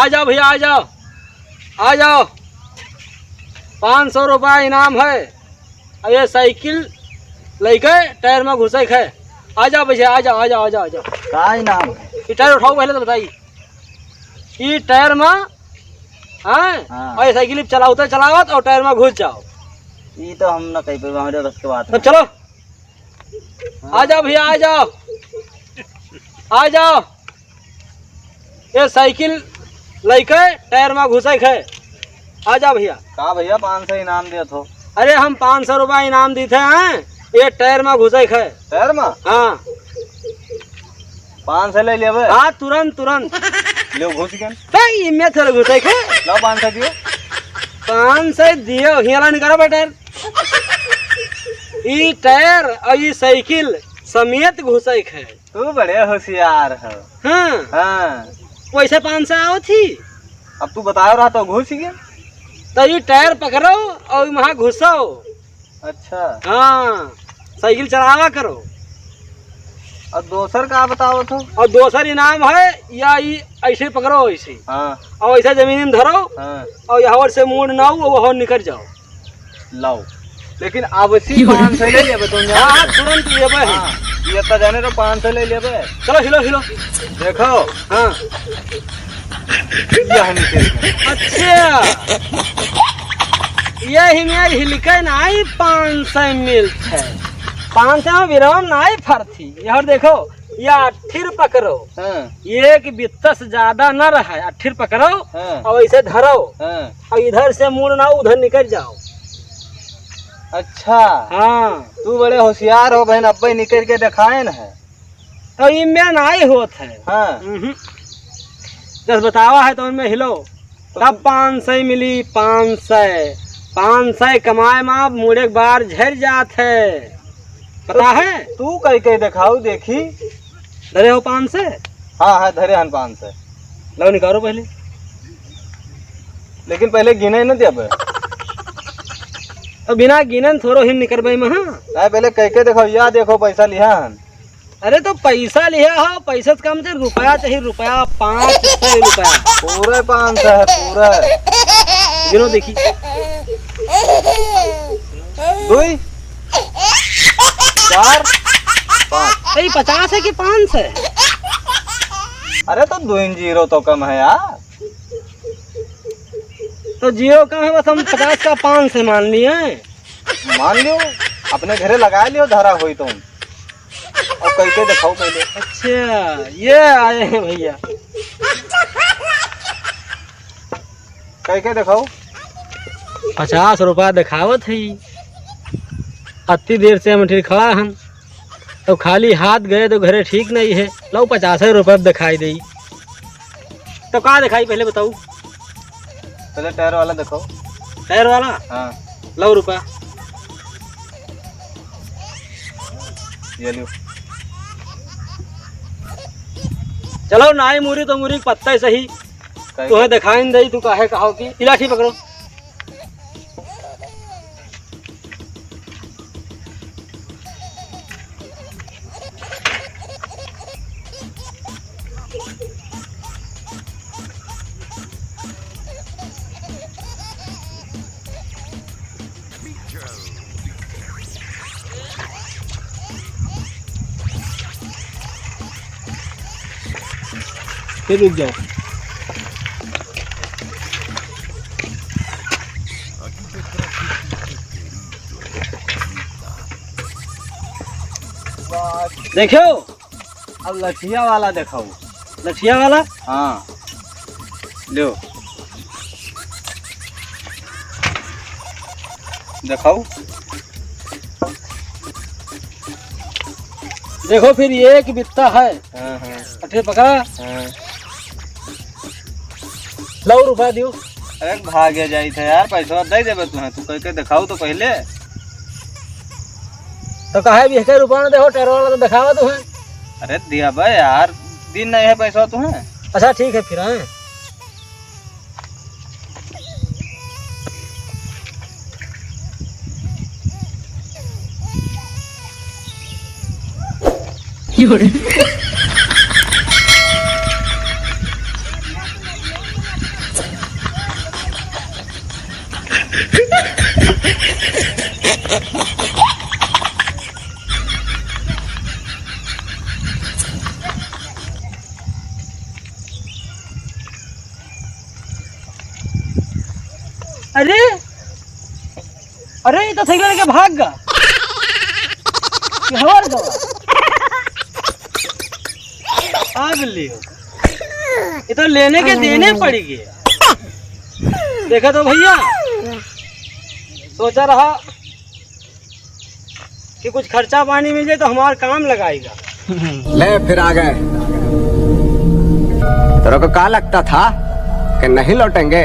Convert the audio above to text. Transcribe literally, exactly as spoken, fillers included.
आ जाओ भइया, आ जाओ, आ जाओ। पाँच सौ रुपया इनाम है। अब ये साइकिल लइके टायर मा घुसइ क है। आ जाओ भइया, आ जाओ, आ जाओ, आ जाओ, आ जाओ। का इनाम है? ये टायर उठाओ पहिले तो बताई। ये टायर मा, हाँ? हाँ। और ये साइकिल चलावत चलावत और टायर मा घुस जाओ। ये तो हम ना कहीं पे, हमारे बस के बात तो नहीं। चलो। आ जाओ भइया, आ जाओ, आ जाओ। ये साइकिल लइके टायर मा घुसइ क है। आ जाओ भइया। का भइया, पाँच सौ इनाम देत हो? अरे, हम पाँच सौ रुपया इनाम देत हैं, ये टायर मा घुसइ क है। टायर मा? हाँ। पाँच सौ लइ लेबे? हाँ, तुरंत, तुरंत। लो, घुस गए। भाई, इमे थोड़ा घुसइ क है। लो, पाँच सौ दियो। पाँच सौ दियो, हियाला निकालो बे टायर। ई टायर और ई साइकिल समेत घुसइ क है। तू बड़े होशियार हो। हाँ। हाँ। वैसे पाँच सौ आवत ही। अब तू बताओ रहा तो घुस गया। तो ये टायर पकड़ो और वहाँ घुसो। अच्छा। हाँ, साइकिल चलावा करो। और दोसर का बताओ तो? और दोसर इनाम है, या ई ऐसे पकड़ो ऐसे। हाँ। और ऐसे जमीन में धरो। हाँ। और यहाँ से मुड़ ना हो, वहाँ निकल जाओ। लाओ। लेकिन अब सी पाँच सौ ले लेबे तुम जानो। हाँ, हाँ, तुरंत लेबे है। हाँ, ये तो जाने तो पाँच सौ ले लेबे। चलो, हिलो, हिलो। देखो। हाँ। यह नीचे। अच्छा। यही में हिलके नाई पाँच सौ मिलत है। पाँच सौ में बिरवा नाई फरती। ये और देखो, या अट्ठिर पकड़ो। हाँ। एक बित्ता से ज्यादा ना रहे, अट्ठिर पकड़ो। हाँ। और ऐसे धरो। हाँ। और इधर से मुड़ ना, उधर निकल जाओ। अच्छा। हाँ। तू बड़े होशियार हो बहन, अब्बे निकल के दिखाए न है। तो इनमें नाई होत है। हाँ। उहुं। जस बतावा है तो उनमें हिलो। तब पाँच सौ मिली, पाँच सौ। पाँच सौ कमाए मा मुड़े के बार झर जात है। पता है? तू कई कई देखाऊ देखी। धरे हो पाँच सौ? हाँ, हाँ, धरे हन पाँच सौ। लाओ निकालो पहले। लेकिन पहले गिने न देबे। तो बिना गिनन थोड़ो ही निकरबे महा। नहीं, पहले कई कई देखाऊ, या देखो पैसा लिहा हन। अरे तो पैसा लिहा हो, पैसा से काम से रुपया चाहिए, रुपया, पाँच सौ रुपया। पूरे पाँच सौ है, पूरे। गिनो देखी। दुई, चार, पाँच। ए, पचास है कि पाँच सौ है? अरे तो दो इन जीरो तो कम है यार। तो जीरो कम है, बस हम पचास का पाँच सौ मान लिए। मान लियो, अपने घरे लगा लियो, धरा होई तो। और कई कई देखाऊ पहले। अच्छा, ये आए हैं भइया। कई कई देखाऊ। पचास रुपया देखावत है। अत्ती देर से हम ठीक खड़ा हन, तो खाली हाथ गए तो घरे ठीक नहीं है। लो, पचास रुपया देखाई दे। तो का देखाई पहले बताऊ? पहले टायर वाला देखाओ। टायर वाला? हाँ। लो रुपया। ये लियो। चलो, नाई मुरी तो मुरी पत्ता ही सही। काहे तुम्हें के? दिखाई नहीं दई, तू काहे कहो कि ई लाठी पकड़ो। फिर रुक जाओ। देखो, अब लठिया वाला देखाओ। लठिया वाला? हाँ। लो। देखाओ। देखो, फिर ये एक बित्ता है। हाँ, हाँ। अठे पकड़ा। हाँ। लो रुपया दियो। अरे भागे जाई थे यार, पैसा दे देबे तुहे, तू कह के देखाओ तो पहले। तो काहे भी एक रुपया ना देखो, टेरो वाला तो देखावा तुहे। अरे दिया बे यार, दिन नहीं है पैसा तुहे। अच्छा ठीक है फिर, हैं? अरे, अरे, ये तो थैला लेके भाग गा। ये हमार गवा। भाग लियो। ये तो लेने के देने पड़ी गए। देखा तो भैया, सोचा रहा कि कुछ खर्चा पानी मिल जाए तो हमार काम लगाएगा। ले फिर आ गए। तेरे को क्या लगता था कि नहीं लौटेंगे?